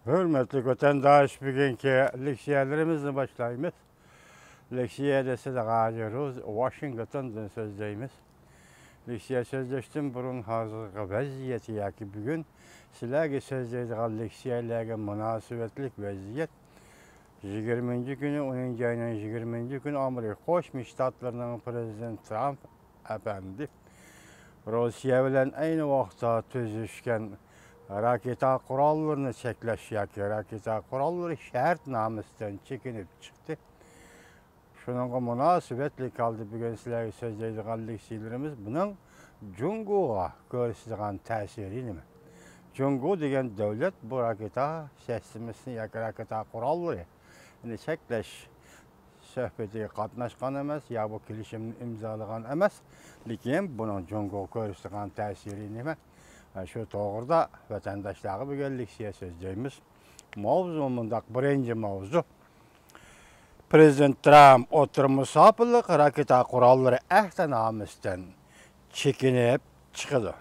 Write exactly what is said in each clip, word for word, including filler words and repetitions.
ھۆرمەتلىك ۋەتەنداش، بۈگۈنكى لېكسىيەلىرىمىزنى باشلايمىز. لېكسىيەدە سىلەرگە ھازىر روز-، ۋاشىنگتوندىن سۆزلەيمىز. لېكسىيە سۆزلەشتىن بۇرۇن ھازىرقى ۋەزىيەت ياكى بۈگۈن سىلەرگە سۆزلەيدىغان لېكسىيەلەرگە مۇناسىۋەتلىك ۋەزىيەت، يىگىرمىنچى كۈنى، ئونىنچى ئاينىڭ يىگىرمىنچى كۈنى ئامېرىكا قوشما شتاتلىرىنىڭ پرېزىدېنتى ترامپ ئەپەندى روسىيە بىلەن ئەينى ۋاقىتتا تۈزۈشكەن راكېتا قوراللىرىنى چەكلەش ياكى راكېتا قوراللىرى شەرتنامىسىدىن چېكىنىپ چىقتى. شۇنىڭغا مۇناسىۋەتلىك ھالدا بۈگۈن سىلەرگە سۆزلەيدىغان لېكسىيەلىرىمىز بۇنىڭ جۇڭگوغا كۆرسىتىدىغان تەسىرى نېمە؟ جۇڭگو دېگەن دۆلەت بۇ راكېتا سىستېمىسىنى ياكى راكېتا قوراللىرى، يەنى چەكلەش سۆھبىتىگە قاتناشقان ئەمەس، يا بۇ كېلىشىمنى ئىمزالىغان ئەمەس. لېكىن بۇنىڭ جۇڭگوغا كۆرسىتىدىغان تەسىرى نېمە؟ شۇ توغرىدا ۋەتەنداشلارغا بۈگۈن لېكسىيە سۆزلەيمىز. ماۋزۇ مۇنداق، بىرىنچى ماۋزۇ. پرېزىدېنت ترامپ ئوتتۇرا مۇساپىلىق راكېتا قوراللىرى ئەھدىنامىسىدىن چېكىنىپ چىقىدۇ.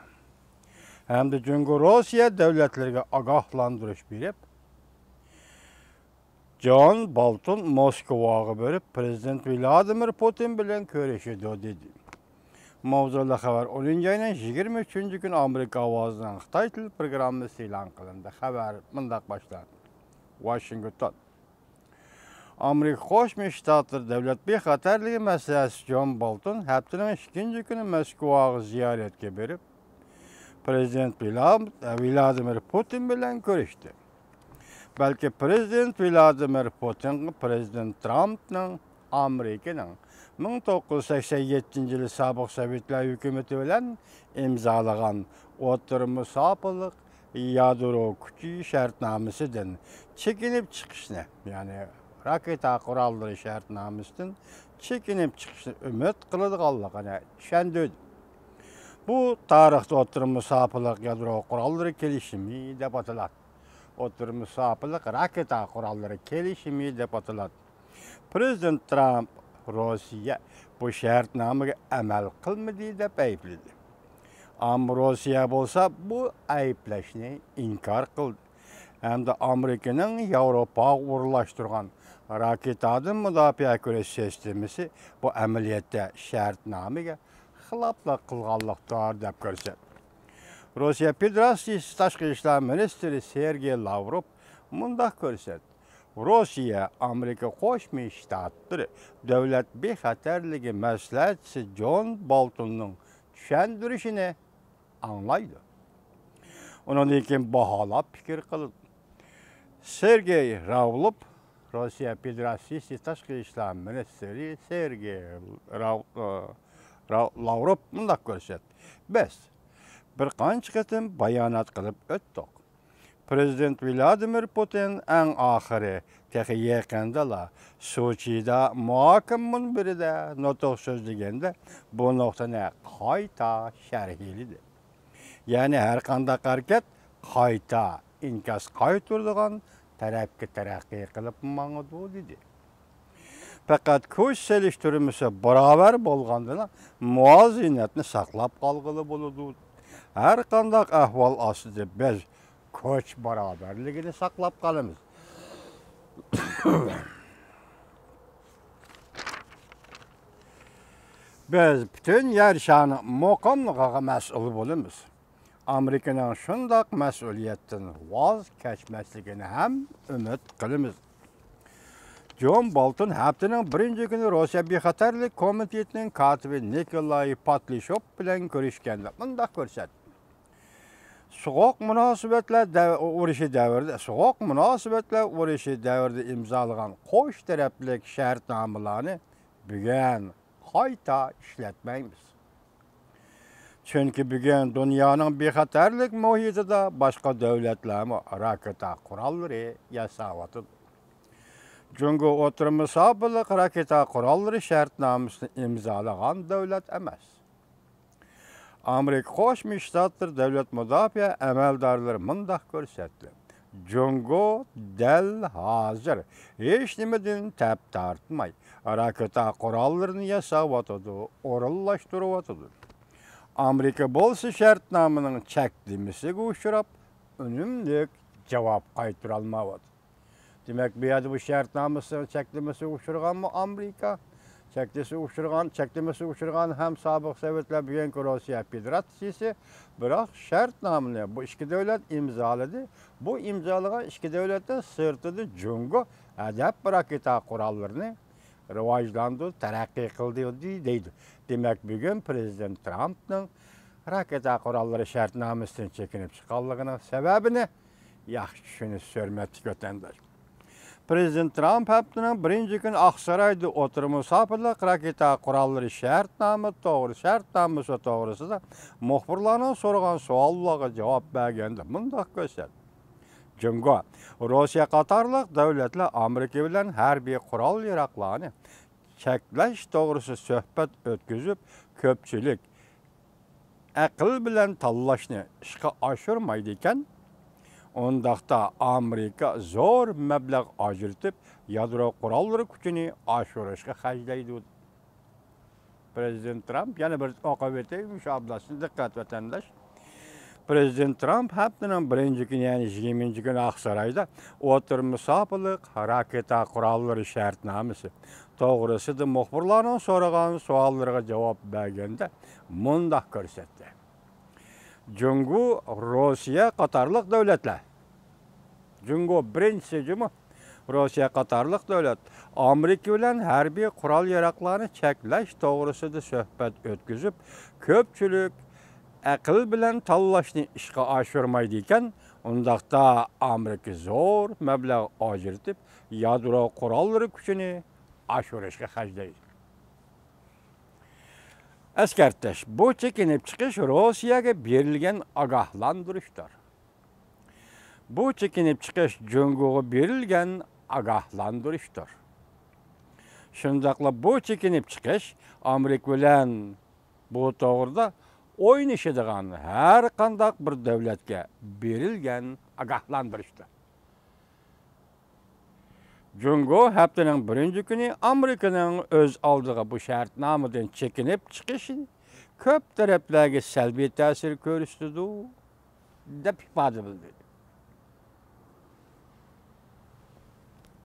ھەمدە جۇڭگو روسىيە دۆلەتلىرىگە ئاگاھلاندۇرۇش بېرىپ، جون بولتون موسكۋاغا بېرىپ، پرېزىدېنت ۋلادىمىر پۇتىن بىلەن كۆرۈشىدۇ، دېدى. ماۋزۇلۇق خەۋەر ئونىنچى ئاينىڭ يىگىرمە ئۈچىنچى كۈنى ئامېرىكا ئاۋازىنىڭ خىتاي تىل پروگراممىسىدا ئېلان قىلىندى. خەۋەر مۇنداق باشلاندى. ۋاشىنگتون. ئامېرىكا قوشما شتاتلىرى دۆلەت بىخەتەرلىكى مەسلىھەتچىسى جون بولتون ھەپتىنىڭ ئىككىنچى كۈنى موسكۋاغا زىيارەتكە بېرىپ، پرېزىدېنت ۋلا-، ۋلادىمىر پۇتىن بىلەن كۆرۈشتى. بەلكى پرېزىدېنت ۋلادىمىر پۇتىنغا پرېزىدېنت ترامپنىڭ ئامېرىكىنىڭ مىڭ توققۇز يۈز سەكسەن يەتتىنچى يىلى سابىق سوۋېتلار ھۆكۈمىتى بىلەن ئىمزالىغان ئوتتۇرا مۇساپىلىق يادرو كۈچى شەرتنامىسىدىن چېكىنىپ چىقىشنى، يەنى راكېتا قوراللىرى شەرتنامىسىدىن چېكىنىپ چىقىشنى ئۈمىد قىلىدىغانلىقىنى چۈشەندۈردى. بۇ تارىختا ئوتتۇرا مۇساپىلىق يادرو قوراللىرى كېلىشىمى دەپ ئاتىلاتتى. ئوتتۇرا مۇساپىلىق راكېتا قوراللىرى كېلىشىمى دەپ ئاتىلاتتى. پرېزىدېنت ترامپ روسىيە بۇ شەرتنامىگە ئەمەل قىلمىدى دەپ ئەيىبلىدى. ئەمما روسىيە بولسا بۇ ئەيىبلەشنى ئىنكار قىلدى ھەمدە ئامېرىكىنىڭ ياۋروپاغا ئورۇنلاشتۇرغان راكېتادىن مۇداپىئە كۆرۈش سىستېمىسى بۇ ئەمەلىيەتتە شەرتنامىگە خىلاپلىق قىلغانلىقتۇر دەپ كۆرسەتتى. روسىيە فېدېراتسىيىسى تاشقى ئىشلار مىنىستىرى سېرگېي لاۋروف مۇنداق كۆرسەتتى. روسىيە ئامېرىكا قوشما شتاتلىرى دۆلەت بىخەتەرلىكى مەسلىھەتچىسى جون بولتوننىڭ چۈشەندۈرۈشىنى ئاڭلايدۇ. ئۇنىڭدىن كېيىن باھالاپ پىكىر قىلىدۇ. سېرگېي راۋلوف، روسىيە فېدېراتسىيىسى تاشقى ئىشلار مىنىستىرى سېرگېي راۋ-، راۋ-، لاۋروف مۇنداق كۆرسەتتى. بىز بىر قانچە قېتىم بايانات قىلىپ ئۆتتۇق. پرېزىدېنت ۋلادىمىر پۇتىن ئەڭ ئاخىرى تېخى يېقىندىلا سوچىدا مۇھاكىمە مۇنبىرىدە نۇتۇق سۆزلىگەندە بۇ نۇقتىنى قايتا شەرھلىدى. يەنى ھەرقانداق ھەرىكەت قايتا ئىنكاس قايتۇرىدىغان تەرەپكە تەرەققىي قىلىپ ماڭىدۇ، دېدى. پەقەت كۈچ سېلىشتۇرمىسى باراۋەر بولغاندىلا مۇۋازىنەتنى ساقلاپ قالغىلى بولىدۇ. ھەرقانداق ئەھۋال ئاستىدا بىز كۈچ باراۋەرلىكىنى ساقلاپ قالىمىز. بىز پۈتۈن يەر شارىنىڭ مۇقىملىقىغا مەسئۇل بولىمىز. ئامېرىكىنىڭ شۇنداق مەسئۇلىيەتتىن ۋاز كەچمەسلىكىنى ھەم ئۈمىد قىلىمىز. جون بولتون ھەپتىنىڭ بىرىنچى كۈنى روسىيە بىخەتەرلىك كومىتېتىنىڭ كاتىپى نىكولاي پاتلىشوف بىلەن كۆرۈشكەندە مۇنداق كۆرسەتتى. سوغۇق مۇناسىۋەتلەر دەۋ-، ئۇرۇشى دەۋرىدە، سوغۇق مۇناسىۋەتلەر ئۇرۇشى دەۋرىدە ئىمزالىغان قوش تەرەپلىك شەرتنامىلارنى بۈگۈن قايتا ئىشلەتمەيمىز. چۈنكى بۈگۈن دۇنيانىڭ بىخەتەرلىك مۇھىتىدا باشقا دۆلەتلەرمۇ راكېتا قوراللىرى ياساۋاتىدۇ. جۇڭگو ئوتتۇرا مۇساپىلىق راكېتا قوراللىرى شەرتنامىسىنى ئىمزالىغان دۆلەت ئەمەس. ئامېرىكا قوشما شتاتلىرى دۆلەت مۇداپىئە ئەمەلدارلىرى مۇنداق كۆرسەتتى. جۇڭگو دەل ھازىر ھېچنېمىدىن تەپ تارتماي، راكېتا قوراللىرىنى ياساۋاتىدۇ، ئورۇنلاشتۇرۇۋاتىدۇ. ئامېرىكا بولسا شەرتنامىنىڭ چەكلىمىسىگە ئۇچراپ، ئۈنۈملۈك جاۋاب قايتۇرالمايۋاتىدۇ. دېمەك، بۇ يەردە بۇ شەرتنامىسىنىڭ چەكلىمىسىگە ئۇچرىغانمۇ ئامېرىكا؟ چەكلىمىسىگە ئۇچرىغان، چەكلىمىسىگە ئۇچرىغان ھەم سابىق سوۋېتلار، بۈگۈنكى روسىيە فېدېراتسىيىسى. بىراق شەرتنامىنى بۇ ئىككى دۆلەت ئىمزالىدى. بۇ ئىمزالىغان ئىككى دۆلەتنىڭ سىرتىدا جۇڭگو ھەدەپ راكېتا قوراللىرىنى راۋاجلاندۇردى، تەرەققىي قىلدۇردى دەيدۇ. دېمەك، بۈگۈن پىرېزىدېنت ترامپنىڭ راكېتا قوراللىرى شەرتنامىسىدىن چېكىنىپ چىققانلىقىنىڭ سەۋەبىنى ياخشى چۈشىنىش زۆرۈر، ۋەتەنداش. پىرېزىدېنت ترامپ ھەپتىنىڭ بىرىنچى كۈنى ئاقسارايدا ئوتتۇرا مۇساپىلىق راكېتا قوراللىرى شەرتنامە توغرا، شەرتنامىسى توغرىسىدا مۇخبىرلارنىڭ سورىغان سوئاللارغا جاۋاب بەرگەندە مۇنداق كۆرسەتتى. جۇڭگو، روسىيە قاتارلىق دۆلەتلەر ئامېرىكا بىلەن ھەربىي قورال ياراغلارنى چەكلەش توغرىسىدا سۆھبەت ئۆتكۈزۈپ، كۆپچىلىك ئەقىل بىلەن تاللاشنى ئىشقا ئاشۇرمايدىكەن، ئۇنداقتا ئامېرىكا زور مەبلەغ ئاجرىتىپ، يادرو قوراللىرى كۈچىنى ئاشۇرۇشقا خەجلەيدۇ. پىرېزىدېنت ترامپ، يەنە بىر ئوقۇپ ئۆتەي مۇشۇ ئابزاسنى، دىققەت ۋەتەنداش. پىرېزىدېنت ترامپ ھەپتىنىڭ بىرىنچى كۈنى، يەنى يىگىرمىنچى كۈنى ئاقسارايدا ئوتتۇرا مۇساپىلىق راكېتا قوراللىرى شەرتنامىسى توغرىسىدا مۇخبىرلارنىڭ سورىغان سوئاللىرىغا جاۋاب بەرگەندە مۇنداق كۆرسەتتى. جۇڭگو، روسىيە قاتارلىق دۆلەتلەر، جۇڭگو بىرىنچىسى جۇمۇ، روسىيە قاتارلىق دۆلەت ئامېرىكا بىلەن ھەربىي قورال ياراغلارنى چەكلەش توغرىسىدا سۆھبەت ئۆتكۈزۈپ، كۆپچىلىك ئەقىل بىلەن تاللاشنى ئىشقا ئاشۇرمايدىكەن، ئۇنداقتا ئامېرىكا زور مەبلەغ ئاجرىتىپ، يادرو قوراللىرى كۈچىنى ئاشۇرۇشقا خەجلەيدۇ. ئەسكەرتىش، بۇ چېكىنىپ چىقىش روسىيەگە بېرىلگەن ئاگاھلاندۇرۇشتۇر. بۇ چېكىنىپ چىقىش جۇڭگوغا بېرىلگەن ئاگاھلاندۇرۇشتۇر. شۇنداقلا بۇ چېكىنىپ چىقىش ئامېرىكا بىلەن بۇ توغرىدا ئوينىشىدىغان ھەر قانداق بىر دۆلەتكە بېرىلگەن ئاگاھلاندۇرۇشتۇر. جۇڭگو ھەپتىنىڭ بىرىنچى كۈنى ئامېرىكىنىڭ ئۆز ئالدىغا بۇ شەرتنامىدىن چېكىنىپ چىقىشى كۆپ تەرەپلەرگە سەلبىي تەسىر كۆرسىتىدۇ، دەپ ئىپادە بىلدۈردى.